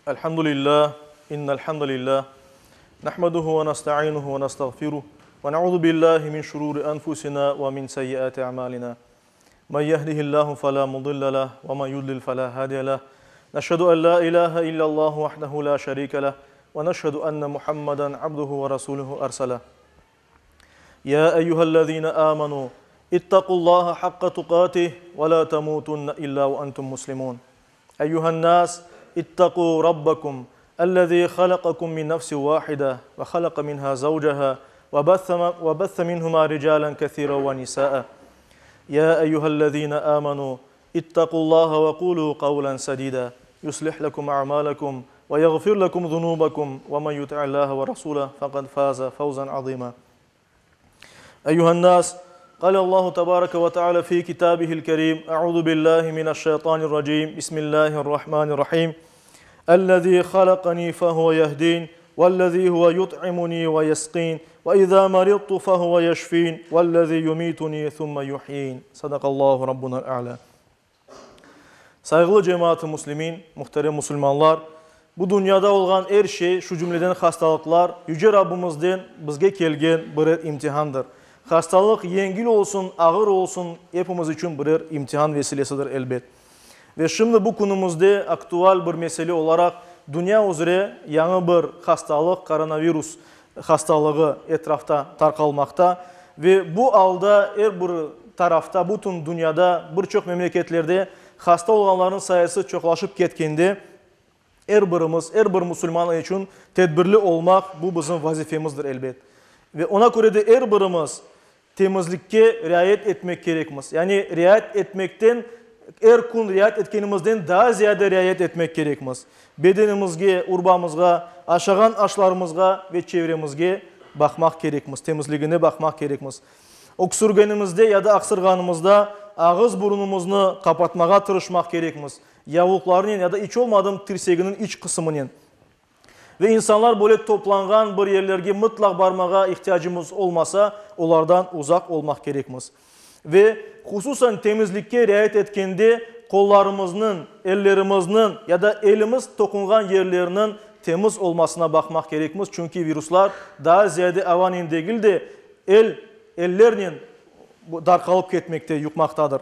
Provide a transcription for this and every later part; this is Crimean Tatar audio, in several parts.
الحمد لله إن الحمد لله نحمده ونستعينه ونستغفره ونعوذ بالله من شرور أنفسنا ومن سيئات أعمالنا من يهده الله فلا مضل له ومن يضلل فلا هادي له نشهد أن لا إله إلا الله وحده لا شريك له ونشهد أن محمدا عبده ورسوله أرسله يا أيها الذين آمنوا اتقوا الله حق تقاته ولا تموتن إلا وأنتم مسلمون أيها الناس اتقوا ربكم الذي خلقكم من نفس واحدة وخلق منها زوجها وبث, وبث منهما رجالا كثيرا ونساء يا أيها الذين آمنوا اتقوا الله وقولوا قولا سديدا يصلح لكم أعمالكم ويغفر لكم ذنوبكم ومن يطع الله ورسوله فقد فاز فوزا عظيما أيها الناس قال الله تبارك وتعالى في كتابه الكريم أعوذ بالله من الشيطان الرجيم بسم الله الرحمن الرحيم الذي خلقني فهو يهدين والذي هو يطعمني ويسقين وإذا مرضت فهو يشفين والذي يميتني ثم يحيين صدق الله ربنا الأعلى Sayğılı cemaat-ı muslimin, muhterem musulmanlar, bu dünyada olğan er şey, şu cümleden hastalıqlar, Yüce Rabbimizden bizge kelgen birer imtihandır. Hastalıq yengil olsun, ağır olsun, epimiz içün birer imtihan vesilesidir, elbet. Ve şimdi bu künümizde aktual bir mesele olaraq dünya üzre yañı bir hastalıq, koronavirus hastalığı etrafta tarqalmaqta ve bu alda er bir tarafta, bütün dünyada, bir çoq memleketlerde hasta olğanlarnıñ sayısı çoqlaşıp ketkende, er birimiz, er bir musulman içün tedbirli olmaq, bu bizim vazifemizdir, elbet. Ve oña köre de er birimiz Temizlikke riayet etmek kerekmiz. Yani riayet etmekten, er kün riayet etkenimizden daa ziyade riayet etmek kerekmiz. Bedenimizge, urbamızğa, aşağan aşlarımızğa ve çevremizge baqmaq kerekmiz, temizligine baqmaq kerekmiz. Öksürgenimizde ya da aqsırğanımızda ağız-burunımıznı qapatmağa tırışmaq kerekmiz, yavluqlarnen ya da iç olmadım tirseginiñ iç qısımınen. Ve insanlar böyle toplanğan bir yerlerge mıtlaq barmağa ihtiyacımız olmasa, olardan uzaq olmaq kerekmiz. Ve hususan temizlikke riayet etkende qollarımıznıñ, ellerimizniñ ya da elimiz toqunğan yerlerniñ temiz olmasına baqmaq kerekmiz, çünki viruslar daa ziyade avanen degil de, el, ellernen darqalıp ketmekte, yuqmaqtadır.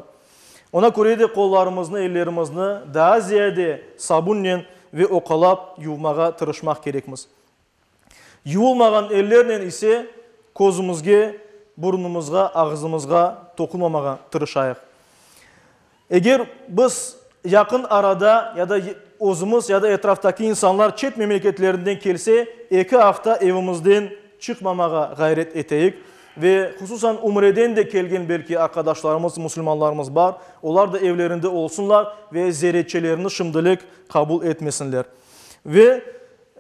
Ona köre de qollarımıznı, ellerimizni daa ziyade sabunnen ve oqalap yuvmağa tırışmaq kerekmiz. Yuvulmağan ellernen ise közümizge, burnumızğa, ağızımızğa toqunmamağa tırışayıq. Eger biz yaqın arada ya da özümiz ya da etraftaki insanlar çet memleketlerinden kelse, eki afta evimizden çıqmamağa ğayret eteyik. Ve hususan Ümreden de kelgen belki arqadaşlarımız, musulmanlarımız bar, olar da evlerinde olsunlar ve ziyaretçilerni şimdilik qabul etmesinler. Ve,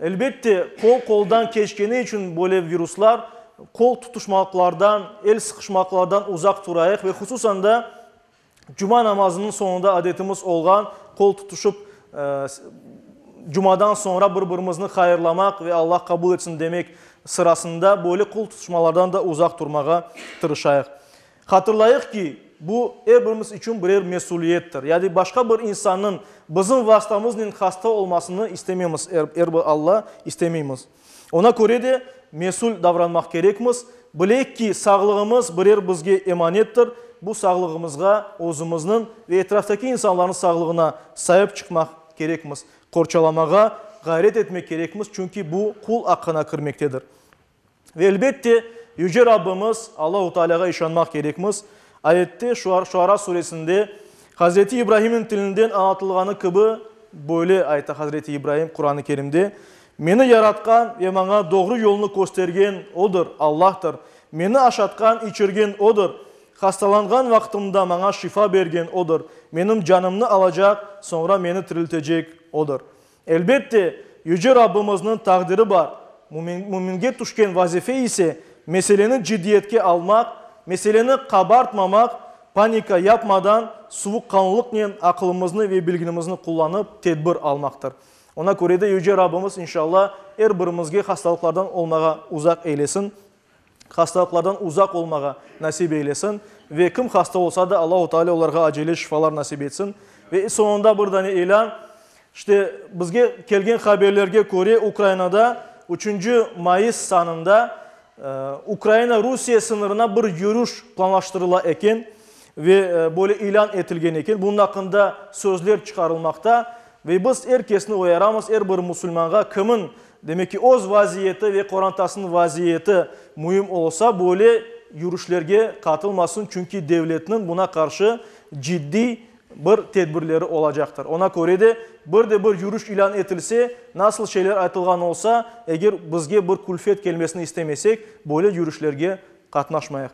elbette, qol qoldan keçkeni içün böyle viruslar, qol tutuşmaqlardan, el sıqışmaqlardan uzaq turayıq ve hususan da Cuma namazınıñ soñunda adetimiz olğan qol tutuşıp, cumadan soñra bir-birimizni hayırlamaq ve Allah qabul etsin demek sırasında böyle qol tutuşmalardan da uzaq turmağa tırışayıq. Hatırlayıq ki, bu er birimiz içün birer mesüliyettir. Yani başqa bir insannıñ bizim vastamıznen hasta olmasını istememiz, er bir alla istemeymiz. Oña köre de mesül davranmaq kerekmiz. Bileyik ki, sağlığımız birer bizge emanettir. Bu sağlığımızğa, özümizniñ ve etraftaki insanlarnıñ sağlığına saip çıqmaq kerekmiz, qorçalamağa ğayret etmek kerekmiz, çünki bu qul aqqına kirmektedir. Ve elbette, Yüce Rabbimiz, Allahu Tealâğa işanmaq kerekmiz. Ayette, Şuara suresinde, Hazreti İbrahimniñ tilinden añlatılğanı kibi, böyle ayta Hazreti İbrahim Quran-ı Kerimde, Meni yaratqan ve maña doğru yolnı köstergen Odır, Allahtır. Meni aşatqan, içirgen Odır. Hastalanğan vaqtımda maña şifa bergen Odır. Menim canımnı alacaq, soñra meni tiriltecek Odır. Elbette, Yüce Rabbimizniñ taqdiri bar. Müminge tüşken vazife ise, meseleni ciddiyetke almaq, meseleni qabartmamaq, panika yapmadan, suvuqqanlıqnen aqılımıznı ve bilgimizni qullanıp tedbir almaqtır. Oña köre de Yüce Rabbimiz, inşalla, er birimizge hastalıqlardan olmağa uzaq eylesin, hastalıqlardan uzaq olmağa nasip eylesin ve kim hasta olsa da, Allahu Teala olarğa acele şifalar nasip etsin. Ve soñunda bir dane ilân. İşte, bizge kelgen haberlerge köre, Ukrainada üçünci mayıs sanında Ukraina-Rusiye sıñırına bir yürüş planlaştırıla eken ve böyle ilân etilgen eken. Bunıñ aqqında sözler çıqarılmaqta ve biz er kesni uyaramız, er bir musulmanğa, kimin, demek ki, öz vaziyeti ve qorantasınıñ vaziyeti müim olsa, böyle yürüşlerge qatılmasın, çünki devletniñ buna qarşı ciddiy bir tedbirleri olacaqtır. Ona köre de, bir de bir yürüş ilân etilse, nasıl şeyler aytılğan olsa, eger bizge bir külfet kelmesini istemesek, böyle yürüşlerge qatnaşmayıq.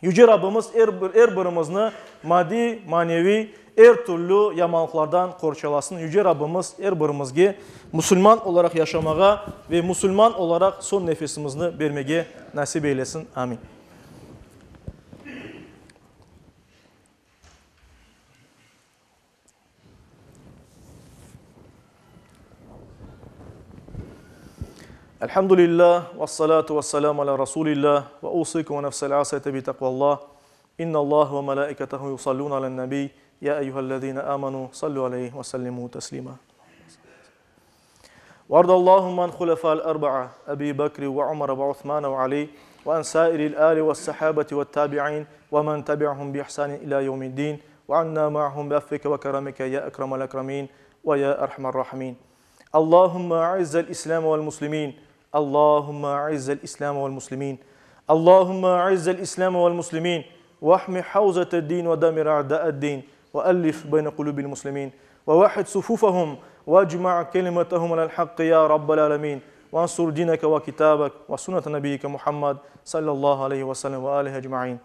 Yüce Rabbimiz er bir, er birimizni maddiy, maneviy, er türlü yamanlıqlardan qorçalasın. Yüce Rabbimiz er birimizge musulman olaraq yaşamağa ve musulman olaraq soñ nefesimizni bermege nasip eylesin. Amin. Elhamdülillah, vessalatu vesselamu ala Rasulillah, ve usikum ve nefsel asiyete bi taqvallah. İnna Allah ve melaiketehu yusallun alen nebi, ya eyyühellezine amenu, sallu aleyhi ve sellimu teslima. وارض اللهم عن خلفاء الأربعة أبي بكر وعمر وعثمان وعلي وعن سائر الآل والصحابة والتابعين ومن تبعهم بإحسان إلى يوم الدين وعنا معهم بعفوك وكرمك يا أكرم الأكرمين ويا أرحم الراحمين اللهم أعز الإسلام والمسلمين اللهم أعز الإسلام والمسلمين اللهم أعز الإسلام والمسلمين واحمي حوزة الدين ودمر أعداء الدين وألف بين قلوب المسلمين ووحد صفوفهم واجمع كلمتهم على الحق يا رب العالمين وانصر دينك وكتابك وسنة نبيك محمد صلى الله عليه وسلم وآله أجمعين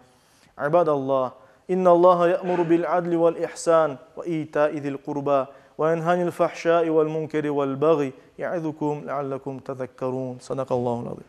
عباد الله إن الله يأمر بالعدل والإحسان وإيتاء ذي القربى وينهى عن الفحشاء والمنكر والبغي يعظكم لعلكم تذكرون صدق الله العظيم.